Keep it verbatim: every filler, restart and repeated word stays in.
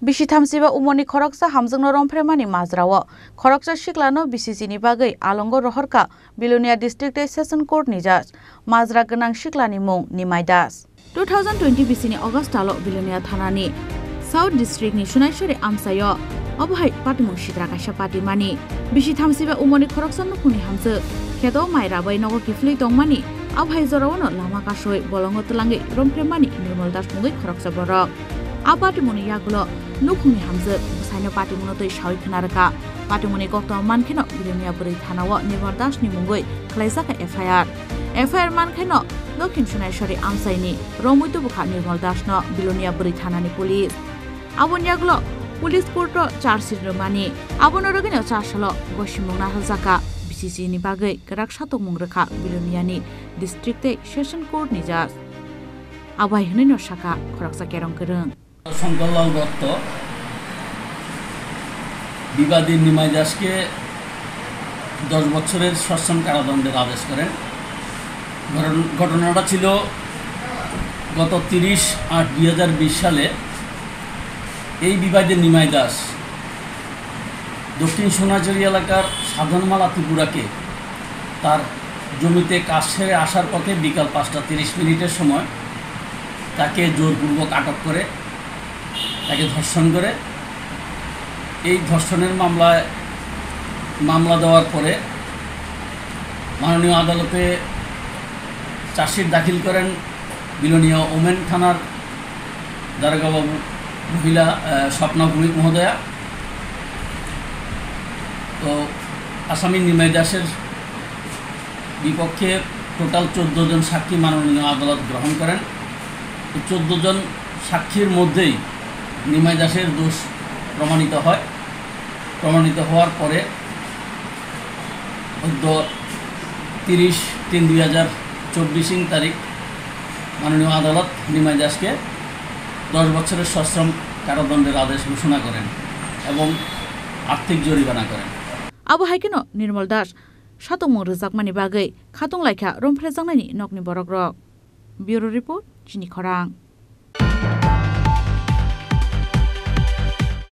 Bisi thamsiba umorni khoroksa hamjakno romphre mani majrao khoroksa siklano B C C ni bagwi alongo rohorkha Bilonia District tei Session Court ni judge. Majra gwnang siklani mung Nimai Das. Two thousand twenty bisi ni August talo Bilonia thanani South District ni Sunaiswari amchaio obo hai patimung sitra kaisa patimani. Bisi thamsiba umorni khoroksa nukhungni hamjwk kheto mai rabai nogo kiphilwi tongmani, abo hai jorao no lama kasui bolongo twlangwi romphre mani Nirmal Das mungwi khoroksa borok. A patimungni yagulo nukhungni hamjwk bwsaino patimungno twi sawi khna rwkha. Patimungni koktwma mankheno Bilonia bwrwi thanao Nirmal Das ni mungwi khwlaijakha F I R. F I R mankheno Dokhin Sunaiswari amchaini romwi tubukha Nirmal Das no Bilonia bwrwi thanani police. Aboni yagulo police court o charge sheet rwmani. Abono rwgwino chasalo gosimung naharjakha B C C ni bagwi kwrak satokmung rwkha Biloniani district tei session court ni judge. Abo hai hwnwi no sakha khoroksa kerong kwrwng. Shankar Lal Dotto বিবাদী নিমাই দাসকে দশ বছরের সশ্রম কারাদণ্ডের আদেশ করেন। ঘটন-, ঘটনাটা ছিল গত তিরিশ আট দুই হাজার বিশ সালে। এই বিবাদী নিমাই দাস দক্ষিণ সোনাঝুরি এলাকার সাধনমালা ত্রিপুরাকে তার জমিতে কাজ সেরে আসার পথে বিকাল পাঁচটা তিরিশ মিনিটের সময় তাকে জোরপূর্বক আটক করে, তাকে ধর্ষণ করে। এই ধর্ষণের মামলায়, মামলা দেওয়ার পরে মাননীয় আদালতে চার্জশিট দাখিল করেন বিলোনিয়া ওমেন থানার দারোগাবাবু মহিলা, আহ, স্বপ্না ভৌমিক মহোদয়া। তো আসামি নিমাই দাসের বিপক্ষে টোটাল চোদ্দ জন সাক্ষী মাননীয় আদালত গ্রহণ করেন। তো চোদ্দ জন সাক্ষীর মধ্যেই নিমাই দাসের দোষ প্রমাণিত হয়। প্রমাণিত হওয়ার পরে অদ্য তিরিশ তিন দুই হাজার চব্বিশ ইং তারিখ মাননীয় আদালত নিমাই দাসকে দশ বছরের সশ্রম কারাদণ্ডের আদেশ ঘোষণা করেন এবং আর্থিক জরিমানা করেন। Abo hai kheno Nirmal Das satokmung rwjakmani bagwi khatung laikha romphrejaknaini nokni borokrok. Bureau Report, Chini Khorang.